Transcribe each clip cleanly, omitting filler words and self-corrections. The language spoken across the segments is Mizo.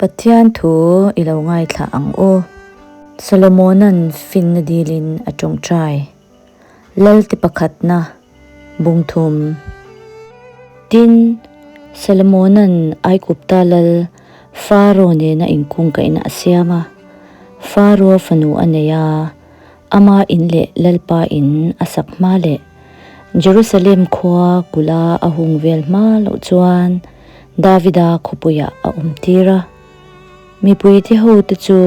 Pathian thu i lo ngaithla ang u. Solomona'n finna dilin a tawngtai. Lalte pakhatna bungthum. Tin, Solomona'n Aigupta lal Faro nena inkungkaihna a siam a. Faro fanu a nei a, ama in leh Lalpa in a sak hma leh Jerusalem khua kula a hung vel hma loh chuan Davida khawpuiah a awm tir a. Mipuite hote chu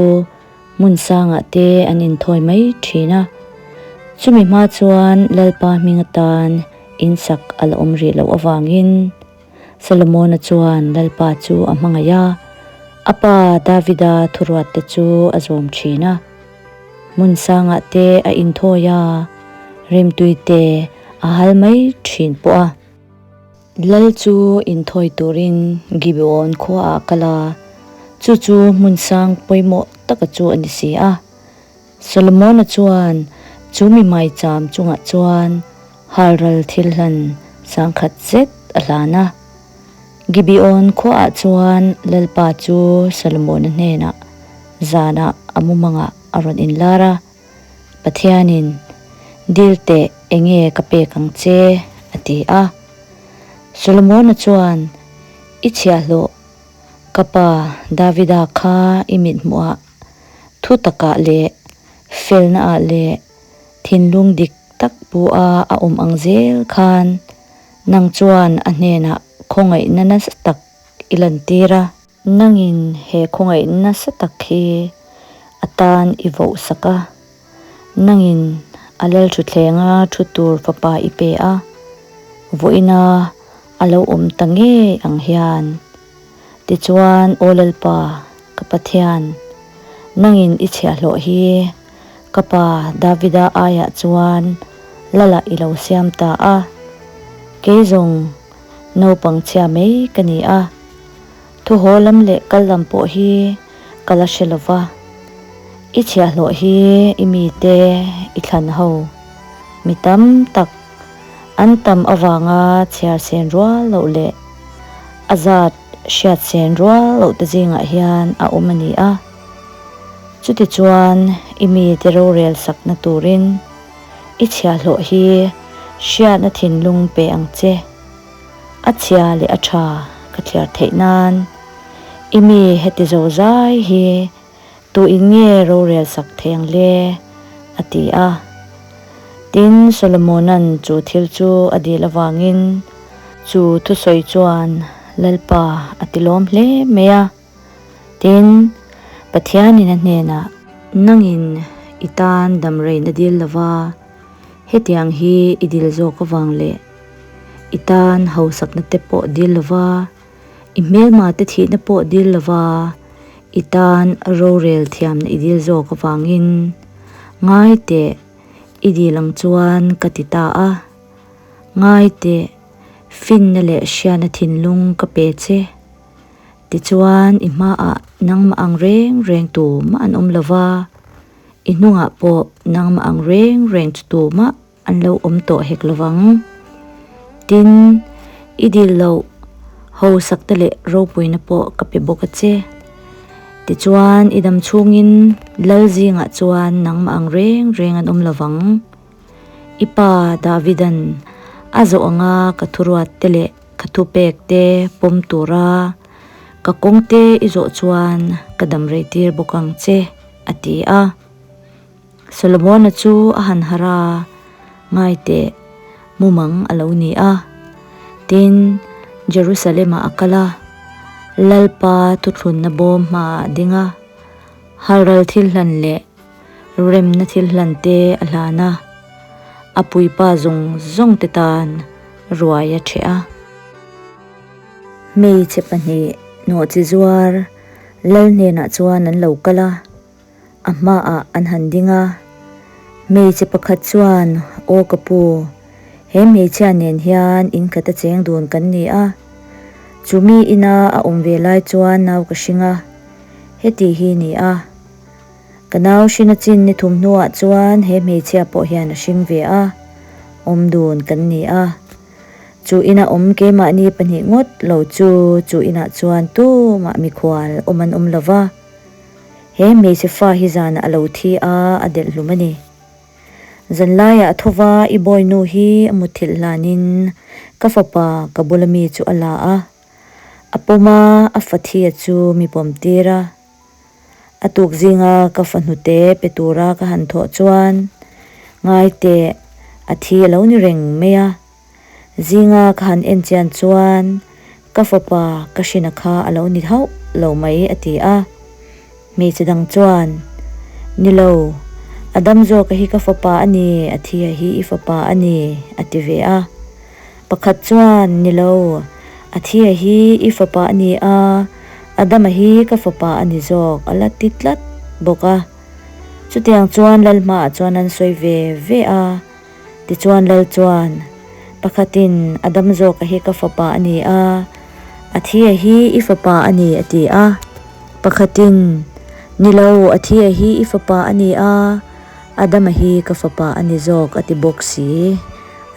hmun sangah te an inthawi mai thin a, chumi hma chuan Lalpa hming atan in sak a la awm rih loh avangin Solomona chuan Lalpa chu a hmangaih a, a pa Davida thuruat te chu a zawm thin a. Hmun sangah te a inthawi a, rimtui te a hal mai thin pawh a. Lal chu inthawi turin Gibeon khuaah a kal a, chu chu hmun sang pawimawh taka chu a ni si a. Solomona chuan chu mi maicham chungah chuan halral thil hlan sangkhat zet a hlan a. Gibeon khuaah chuan Lalpa chu Solomona hnenah zanah a mumangah a rawn inlar a. Pathianin, Dil teh enge ka pek ang che? a ti a. Solomona chuan, I chhiahhlawh, ka pa Davida kha i mithmuhah thu takah leh felnaah leh thinlung dik tak pu a a awm ang zel khan nang chuan a hnenah khawngaihna nasa tak i lantir a. Nangin he khawngaih nasa tak hi a tan i voh sak a, nangin a lal thutthlenga thu tur fapa i pe a, vawiina a lo awm ta ngei ang hian. Tichuan, Aw Lalpa, ka Pathian, nangin i chhiahhlawh hi ka pa Davida aiah chuan Lalah i lo siam ta a, kei zawng naupang chhia mai ka ni a. Thu haw lam leh kal lam pawh hi ka la hre lo va, i chhiahhlawh hi i mite i thlan ho. Mi tam tak an tam avanga chhiar sen rual loh leh a zat hriat sen rual loh te zingah hian a awm a ni a. Chutichuan i mite rorel sakna turin i chhiahhlawh hi hriatna thinlung pe ang che. A chhia leh a tha ka thliar theih nan i mi heti zo zai hi tu in nge rorel sak thei ang le? a ti a. Tin, Solomona'n chu thil chu a dil avangin chu thusawi chuan Lalpa a ti lawm hle mai a. Tin, Pathianin a hnenah, Nangin i tan damreina dil lova hetiang hi i dil zawk avang leh, I tan hausakna te pawh dil lova, i hmelma te thihna pawh dil lova, i tan rorel thiamna i dil zawk avangin ngai teh i dil ang chuan ka ti ta a. Ngai teh, finna leh hriatna thinlung ka pe che. Tichuan i hmaah nangmah ang reng reng tumah an awm lova, i hnungah pawh nangmah ang reng reng chu tumah An lo awm tawh hek lovang. Tin, i dil loh hausakte leh ropuina pawh ka pe bawk a che. Tichuan, i dam chhungin lal zingah chuan nangmah ang reng reng an awm lovang. I pa Davidan a zawh anga ka thuruatte leh ka thupekte pawm tura ka kawngte i zawh chuan ka dam reitir bawk ang che, a ti a. Solomona chu a han harh a, Ngai teh, mumang a lo ni a. Tin, Jerusalem-ah a kal a, Lalpa thuthlunna bawm hmaah a ding a, halral thil hlan leh remna thil hlan te a hlan a, a puipa zawng zawng te tan ruai a ṭheh a. Hmeichhe pahnih nawhchi zuar Lal hnenah chuan an lo kal a. A hmaah an han ding a, hmeichhe pakhat chuan, Aw ka pu, he hmeichhia nen hian in khat a cheng dun kan ni a, chumi ina a awm ve lai chuan nau ka hring a, heti hi ni a. Ka nau hrin a chin ni thum hnuah chuan he hmeichhia pawh hian a hring ve a, awm dun kan ni a. Chu ina awm keimahni pahnih ngawt lo chu chu inah chuan tumah mikhual awm an awm lo va. He hmeichhe fa hi zanah a lo thi a, a delh hlum a ni. Zanlaiah a tho va, i bawinu hi a mutthilh hlanin ka fapa ka bula mi chu a la a. A pawm a, a fa thia chu mi pawm tir a. A tuk zinga ka fa hnute pe tura ka han thawh chuan ngai teh a thi a lo ni reng mai a. Zinga ka han en chian chuan ka fapa ka hrina kha a lo ni hauh lo mai a ti a. Hmeichhe dang chuan, Ni lo, a dam zawka hi ka fapa a ni, a thia hi i fapa a ni a ti ve a. Pakhat chuan, Ni lo, a thia hi i fapa a ni a, a dama hi ka fapa a ni zawk a la ti tlat bawk a. Chutiang chuan lal hmaah chuan an sawi ve ve a. Tichuan Lal chuan, Pakhatin a dam zawka hi ka fapa a ni a, a thi a hi i fapa a ni a ti a. Pakhatin, Ni lo, a thi a hi i fapa a ni a, a dam a hi ka fapa a ni zawk a ti bawk si,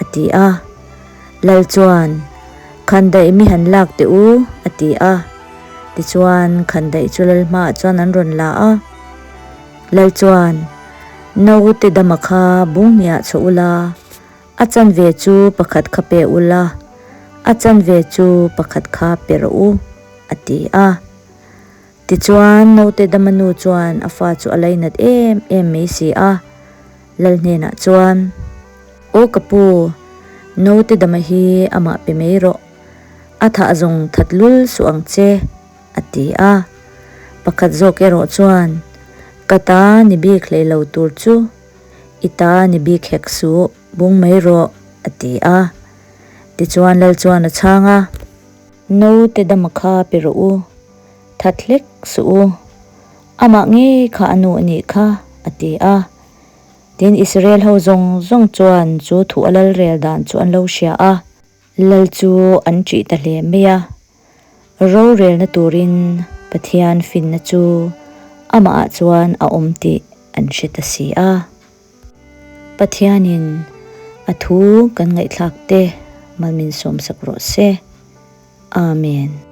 a ti a. Lal chuan, Khandaih mi han lak teh u, a ti a. Tichuan Khandaih chu Lal hmaah chuan an rawn la a. Lal chuan, Naute dama kha bung hniah chhuah ula, a chanve chu pakhat kha pe ula, a chanve chu pakhat kha pe rawh u, a ti a. Tichuan, naute dama nu chuan a fa chu a lainat em em mai si a. Lal hnenah chuan, Aw ka pu, naute dama hi amah pe mai rawh, a thah zawng that lul suh ang che. A ti a. Pakhat zawk erawh chuan, Ka ta ni bik hlei lo tur chu i ta ni bik hek suh, bung mai rawh, a ti a. Tichuan Lal chuan a chhang a. Naute dama kha pe rawh u, that hlek suh u, amah ngei kha a nu a nih kha, a ti a. Tin, Israel ho zawng zawng chuan chu thu a lal rel dan chu an lo hria a. Lal chu an ṭih ta hle mai a. Rorelna turin Pathian finna chu amahah chuan a awm tih an hre ta si a. Pathianin a thu kan ngaihthlak te mal min sawmsak rawh se. Amen.